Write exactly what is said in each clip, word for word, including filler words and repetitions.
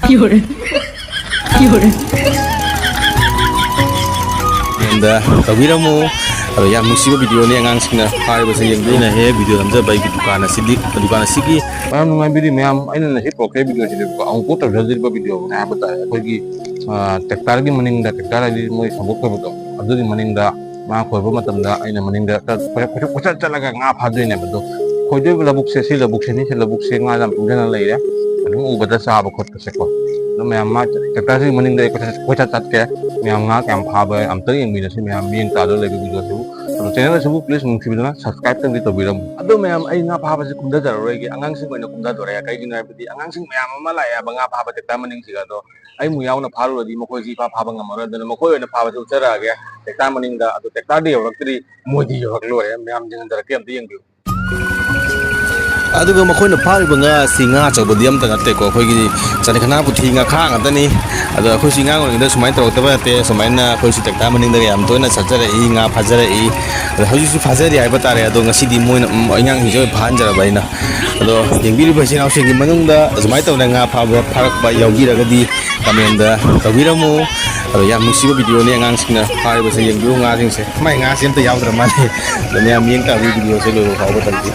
ꯌꯣꯔꯦ꯫ ꯌꯣꯔꯦ꯫ ꯃꯦꯝꯗ ꯇꯧꯕꯤꯔꯝꯃꯨ꯫ ꯑꯗꯣ ꯌꯥꯝ ꯅꯨꯡꯁꯤꯕ ꯚꯤꯗꯤꯑꯣꯅꯤ ꯑꯉꯥꯡꯁꯤꯡꯅ ꯐꯥꯔꯤꯕꯁꯦ ꯌꯦꯡꯕꯤꯌꯨ꯫ ꯑꯩꯅ ꯍꯦꯛ ꯍꯦꯛ ꯚꯤꯗꯤꯑꯣ ꯅꯝꯖꯕ ꯑꯩꯒꯤ ꯗꯨꯀꯥꯟ ꯑꯁꯤꯗꯤ, ꯗꯨꯀꯥꯟ ꯑꯁꯤꯒꯤ ꯃꯌꯥꯝ ꯅꯨꯡꯉꯥꯏꯕꯤꯔꯤ ꯃꯌꯥꯝ, ꯑꯩꯅ ꯉꯁꯤ ꯄꯨꯔꯛꯈꯤꯕ ꯚꯤꯗꯤꯑꯣꯁꯤꯗꯤꯀꯣ ꯑꯃꯨꯛꯐꯥꯎ ꯇꯧꯖꯗ꯭ꯔꯤꯕ ꯚꯤꯗꯤꯑꯣꯅꯦ ꯍꯥꯏꯕ ꯇꯥꯔꯦ꯫ ꯑꯩꯈꯣꯏꯒꯤ, ꯑ, ꯇ꯭ꯔꯦꯛꯇꯔꯒꯤ ꯃꯅꯤꯡꯗ, ꯇ꯭ꯔꯦꯛꯇꯔ ꯍꯥꯏꯗꯤ ꯃꯣꯏ ꯁꯟꯗꯣꯛꯇꯕꯗꯣ, ꯑꯗꯨꯒꯤ ꯃꯅꯤꯡꯗ ꯉꯥ ꯈꯣꯏꯕ ꯃꯇꯝꯗ ꯑꯩꯅ ꯃꯅꯤꯡꯗ ꯀꯣꯏꯆꯠ, ꯀꯣꯏꯆꯠ ꯆꯠꯂꯒ ꯉꯥ ꯐꯥꯗꯣꯏꯅꯦꯕ꯫ ꯑꯗꯣ ꯈꯣꯏꯗꯣꯏꯕ ꯂꯧꯕꯨꯛꯁꯦ, ꯁꯤ ꯂꯧꯕꯨꯛꯁꯦ, ꯁꯤ ꯂꯧꯕꯨꯛꯁꯦ ꯉꯥ ꯌꯥꯝ ꯇꯨꯡꯁꯤꯟꯅ ꯂꯩꯔꯦ꯫ ꯑꯗꯨꯝ ꯎꯕꯗ ꯆꯥꯕ ꯈꯣꯠꯄꯁꯦꯀꯣ꯫ ꯑꯗꯣ ꯃꯌꯥꯝ ꯃꯥ ꯇ꯭ꯔꯦꯛꯇꯔꯁꯤꯒꯤ ꯃꯅꯤꯡꯗ ꯑꯩ ꯀꯣꯏꯆꯠ, ꯀꯣꯏꯆꯠ ꯆꯠꯀꯦ꯫ ꯃꯌꯥꯝ ꯉꯥ ꯀꯌꯥꯝ ꯐꯥꯕ ꯑꯝꯇ ꯌꯦꯡꯃꯤꯟꯅꯁꯤ ꯃꯌꯥꯝ꯫ ꯃꯤꯠꯌꯦꯡ ꯇꯥꯗꯧ ꯂꯩꯕ ꯚꯤꯗꯤꯑꯣꯁꯤꯕꯨ꯫ ꯑꯗꯣ ꯆꯦꯅꯦꯜ ꯑꯁꯤꯕꯨ please ꯅꯨꯡꯁꯤꯕꯤꯗꯨꯅ subscribe ꯇꯪꯗꯤ ꯇꯧꯕꯤꯔꯝꯃꯨ꯫ ꯑꯗꯣ ꯃꯌꯥꯝ ꯑꯩ ꯉꯥ ꯐꯥꯕꯁꯤ ꯀꯨꯝꯊꯖꯔꯔꯣꯏꯒꯦ꯫ ꯑꯉꯥꯡꯁꯤꯡ ꯑꯣꯏꯅ ꯀꯨꯝꯊꯗꯣꯔꯦ꯫ ꯀꯩꯒꯤꯅꯣ ꯍꯥꯏꯕꯗꯤ ꯑꯉꯥꯡꯁꯤꯡ ꯃꯌꯥꯝ ꯑꯃ ꯂꯥꯛꯑꯦ ꯍꯥꯏꯕ ꯉꯥ ꯐꯥꯕ ꯇ꯭ꯔꯦꯛꯇꯔ ꯃꯅꯤꯡꯁꯤꯒ꯫ ꯑꯗꯣ ꯑꯩ ꯑꯃꯨꯛ ꯌꯥꯎꯅ ꯐꯥꯔꯨꯔꯗꯤ ꯃꯈꯣꯏꯁꯤ ꯏꯐꯥ ꯐꯥꯕ ꯉꯝꯃꯔꯣꯏ꯫ ꯑꯗꯨꯅ ꯃꯈꯣꯏ ꯑꯣꯏꯅ ꯐꯥꯕꯁꯤ ꯎꯠꯆꯔꯛꯑꯒꯦ꯫ ꯇ꯭ꯔꯦꯛꯇꯔ ꯃꯅꯤꯡꯗ꯫ ꯑꯗꯣ ꯇ꯭ꯔꯦꯛꯇꯔꯗꯤ ꯌꯧꯔꯛꯇ꯭ꯔꯤ, ꯃꯣꯏꯗꯤ ꯌꯧꯔꯛꯂꯣꯏꯔꯦ꯫ ꯃꯌꯥꯝ ꯌꯦꯡꯍꯟꯖꯔꯛꯀꯦ, ꯑꯝꯇ ꯌꯦꯡꯕꯤꯌꯨ꯫ ꯑꯗꯨꯒ ꯃꯈꯣꯏꯅ ꯐꯥꯔꯤꯕ ꯉꯥ ꯑꯁꯤ ꯉꯥ ꯑꯆꯧꯕꯗꯤ ꯑꯝꯇ ꯅꯠꯇꯦꯀꯣ꯫ ꯑꯩꯈꯣꯏꯒꯤ ꯆꯅꯤꯈꯅꯥ ꯄꯨꯊꯤ ꯉꯥꯈꯥ ꯉꯥꯛꯇꯅꯤ꯫ ꯑꯗꯣ ꯑꯩꯈꯣꯏꯁꯨ ꯑꯉꯥꯡ ꯑꯣꯏꯔꯤꯉꯩꯗ ꯁꯨꯃꯥꯏꯅ ꯇꯧꯔꯛꯇꯕ ꯅꯠꯇꯦ꯫ ꯁꯨꯃꯥꯏꯅ ꯑꯩꯈꯣꯏꯁꯨ ꯇ꯭ꯔꯦꯛꯇꯔ ꯃꯅꯤꯡꯗꯒ ꯌꯥꯝ ꯇꯣꯏꯅ ꯆꯠꯆꯔꯛꯏ, ꯉꯥ ꯐꯥꯖꯔꯛꯏ꯫ ꯑꯗꯣ ꯍꯧꯖꯤꯛꯁꯨ ꯐꯥꯖꯔꯤ ꯍꯥꯏꯕ ꯇꯥꯔꯦ꯫ ꯑꯗꯣ ꯉꯁꯤꯗꯤ ꯃꯣꯏꯅ, ꯎꯝ, ꯑꯉꯥꯡꯁꯤꯡꯁꯦ ꯑꯣꯏꯅ ꯐꯥꯍꯟꯖꯔꯕ ꯑꯩꯅ꯫ ꯑꯗꯣ ꯌꯦꯡꯕꯤꯔꯤꯕ ꯏꯆꯤꯟ ꯏꯅꯥꯎꯁꯤꯡꯒꯤ ꯃꯅꯨꯡꯗ ꯑꯁꯨꯃꯥꯏꯅ ꯇꯧꯅ ꯉꯥ ꯐꯥꯕ, ꯐꯥꯔꯛꯄ ꯌꯥꯎꯕꯤꯔꯒꯗꯤ ꯀꯃꯦꯟꯗ ꯇꯧꯕꯤꯔꯝꯃꯨ꯫ ꯑꯗꯣ ꯌꯥꯝ ꯅꯨꯡꯁꯤꯕ ꯚꯤꯗꯤꯑꯣꯅꯤ ꯑꯉꯥꯡꯁꯤꯡꯅ ꯐꯥꯔꯤꯕꯁꯦ ꯌꯦꯡꯕꯤꯌꯨ꯫ ꯉꯥꯁꯤꯡꯁꯦ, ꯃꯥꯏ ꯉꯥꯁꯤ ꯑꯝꯇ ꯌꯥꯎꯗ꯭ꯔ ꯃꯥꯜꯂꯦ꯫ ꯑꯗꯣ ꯃꯌꯥꯝ ꯃꯤꯠꯌꯦꯡ ꯇꯥꯕꯤꯌꯨ ꯚꯤꯗꯤꯑꯣꯁꯦ ꯂꯣꯏꯕ ꯐꯥꯎꯕ ꯇꯪꯕꯤꯌꯨ꯫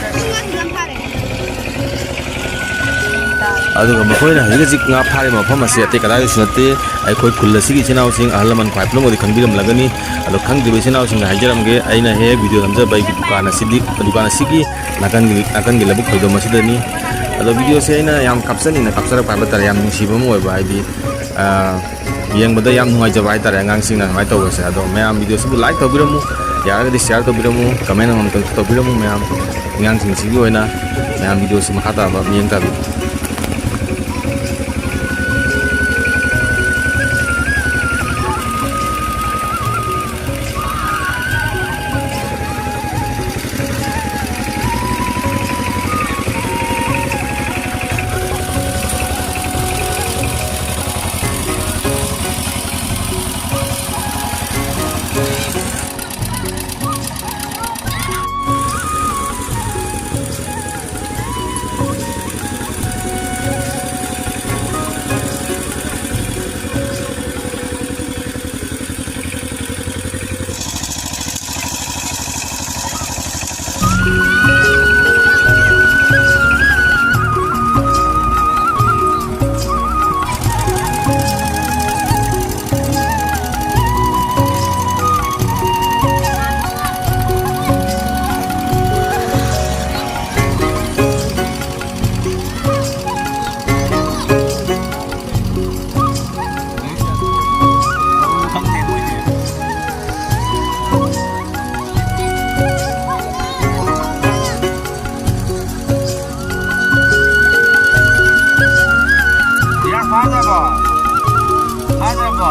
ꯑꯗꯨꯒ ꯃꯈꯣꯏꯅ ꯍꯧꯖꯤꯛ ꯍꯧꯖꯤꯛ ꯉꯥ ꯐꯥꯔꯤꯕ ꯃꯐꯝ ꯑꯁꯤ ꯑꯇꯩ ꯀꯗꯥꯏꯗꯁꯨ ꯅꯠꯇꯦ, ꯑꯩꯈꯣꯏ ꯈꯨꯜ ꯑꯁꯤꯒꯤ ꯏꯆꯤꯟ ꯏꯅꯥꯎꯁꯤꯡ ꯑꯍꯜ ꯂꯃꯟ ꯈ꯭ꯋꯥꯏ ꯄꯨꯝꯅꯃꯛꯇꯤ ꯈꯪꯕꯤꯔꯝꯂꯒꯅꯤ꯫ ꯑꯗꯣ ꯈꯪꯗ꯭ꯔꯤꯕ ꯏꯆꯤꯟ ꯏꯅꯥꯎꯁꯤꯡꯗ ꯍꯥꯏꯖꯔꯝꯒꯦ, ꯑꯩꯅ ꯍꯦꯛ ꯍꯦꯛ ꯚꯤꯗꯤꯑꯣ ꯅꯝꯖꯕ ꯑꯩꯒꯤ ꯗꯨꯀꯥꯟ ꯑꯁꯤꯗꯤ, ꯗꯨꯀꯥꯟ ꯑꯁꯤꯒꯤ ꯅꯥꯀꯟꯒꯤ, ꯅꯥꯀꯟꯒꯤ ꯂꯧꯕꯨꯛ ꯐꯩꯗꯣꯝ ꯑꯁꯤꯗꯅꯤ꯫ ꯑꯗꯣ ꯚꯤꯗꯤꯑꯣꯁꯦ ꯑꯩꯅ ꯌꯥꯝ ꯀꯥꯞꯆꯅꯤꯡꯅ ꯀꯥꯞꯆꯔꯛꯄ ꯍꯥꯏꯕ ꯇꯥꯔꯦ, ꯌꯥꯝ ꯅꯨꯡꯁꯤꯕ ꯑꯃ ꯑꯣꯏꯕ, ꯍꯥꯏꯗꯤ, ꯑ, ꯌꯦꯡꯕꯗ ꯌꯥꯝ ꯅꯨꯡꯉꯥꯏꯖꯕ ꯍꯥꯏꯇꯥꯔꯦ ꯑꯉꯥꯡꯁꯤꯡꯅ ꯁꯨꯃꯥꯏꯅ ꯇꯧꯕꯁꯦ꯫ ꯑꯗꯣ ꯃꯌꯥꯝ ꯚꯤꯗꯤꯑꯣꯁꯤꯕꯨ like ꯇꯧꯕꯤꯔꯝꯃꯨ, ꯌꯥꯔꯒꯗꯤ share ꯇꯧꯕꯤꯔꯝꯃꯨ, comment ꯑꯃꯃꯝꯇꯪ ꯇꯧꯕꯤꯔꯝꯃꯨ ꯃꯌꯥꯝ꯫ ꯑꯉꯥꯡꯁꯤꯡꯁꯤꯒꯤ ꯑꯣꯏꯅ ꯃꯌꯥꯝ ꯚꯤꯗꯤꯑꯣꯁꯤ ꯃꯈꯥ ꯇꯥꯕ ꯃꯤꯠꯌꯦꯡ ꯇꯥꯕꯤꯌꯨ꯫ ꯐꯥꯗ꯭ꯔꯕꯣ?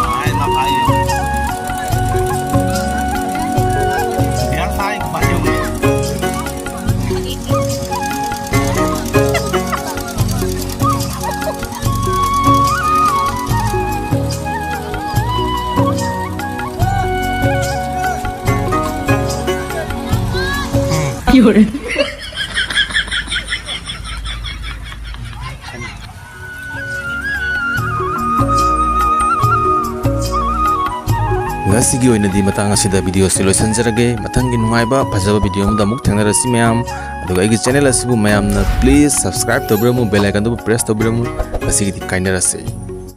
ꯃꯥꯏ ꯃꯈꯥꯏ ꯌꯦꯡꯉꯨ꯫ ꯕꯤꯌꯥꯔ ꯊꯥꯏ ꯀꯃꯥꯏ ꯇꯧꯅꯤ? ꯉꯁꯤꯒꯤ ꯑꯣꯏꯅꯗꯤ ꯃꯇꯥꯡ ꯑꯁꯤꯗ video ꯑꯁꯤ ꯂꯣꯏꯁꯤꯟꯖꯔꯒꯦ꯫ ꯃꯊꯪꯒꯤ ꯅꯨꯡꯉꯥꯏꯕ ꯐꯖꯕ video ꯑꯃꯗ ꯑꯃꯨꯛ ꯊꯦꯡꯅꯔꯁꯤ ꯃꯌꯥꯝ꯫ ꯑꯗꯨꯒ ꯑꯩꯒꯤ channel ꯑꯁꯤꯕꯨ ꯃꯌꯥꯝꯅ please subscribe ꯇꯧꯕꯤꯔꯝꯃꯨ, bell icon ꯗꯨꯕꯨ press ꯇꯧꯕꯤꯔꯝꯃꯨ꯫ ꯉꯁꯤꯒꯤꯗꯤ ꯀꯥꯏꯅꯔꯁꯤ꯫